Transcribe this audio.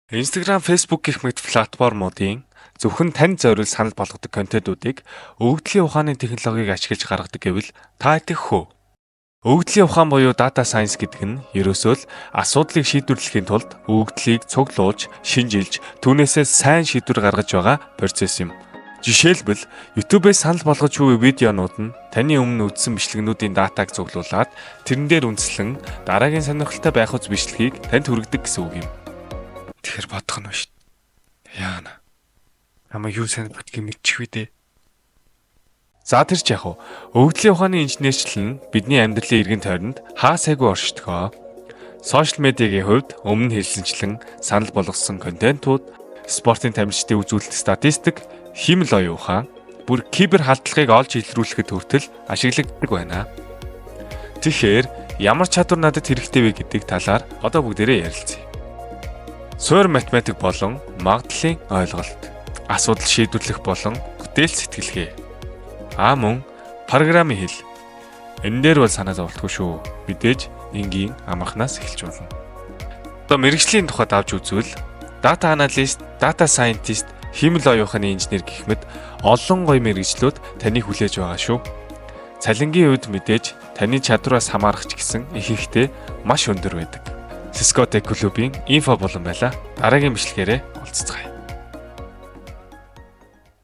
Instagram, Facebook гэх мэт платформуудын зөвхөн танд зориул санал болгодог контентуудыг өгөгдлийн ухааны технологиг ашиглаж гаргадаг гэвэл та итгэх үү? Өгөгдлийн ухаан буюу data science гэдэг нь ерөөсөө л асуудлыг шийдвэрлэхийн тулд өгөгдлийг цуглуулж, шинжилж, түүнээсээ сайн шийдвэр гаргаж байгаа процесс юм. Жишээлбэл, YouTube-ээс санал болгож буй видеонууд нь таны өмнө үзсэн бичлэгнүүдийн датаг цуглуулад тэрэн дээр үндэслэн дараагийн сонирхолтой байх үз бичлэгийг танд хүргэдэг гэсэн үг юм. Тэгэхээр бодох нь шүү дээ. Яана. Намайг юу сонирхдгийг мэдчих вэ дээ. За, тэр ч яг уу. Өгөгдлийн ухааны инженерчлэл нь бидний амьдралын эргэн тойронд хаа сайгүй оршдог. Social media-гийн хувьд өмнө нь хэлсэнчлэн санал болгосон контентууд, спортын тамирчдын үзүүлэлт, статистик, хиймэл оюун ухаан, бүр кибер халдлагыг олж илрүүлэхэд хүртэл ашиглагддаг байна. Тэгэхээр ямар чадвар надад хэрэгтэй вэ гэдэг талаар одоо бүгдээрээ ярилцъя. Суурь математик болон магадлалын ойлголт, асуудал шийдвэрлэх болон бүтээл сэтгэлгээ. А мөн программын хэл. Энэ дээр бол санаа зовлтгүй шүү. Мэдээж энгийн амархнаас эхэлж болно. Одоо мэргэжлийн тухайд авч үзвэл data analyst, data scientist, хиймэл оюун ухааны инженер гэх мэт олон гоё мэргэжлүүд таныг хүлээж байгаа шүү. Цалингийн хувьд мэдээж таны чадвараас хамаарах ч гэсэн ихэнхдээ маш өндөр байдаг. Cisco Tech Club-ийн info болон байла. Дараагийн бичлэгээрээ уулзацгаая.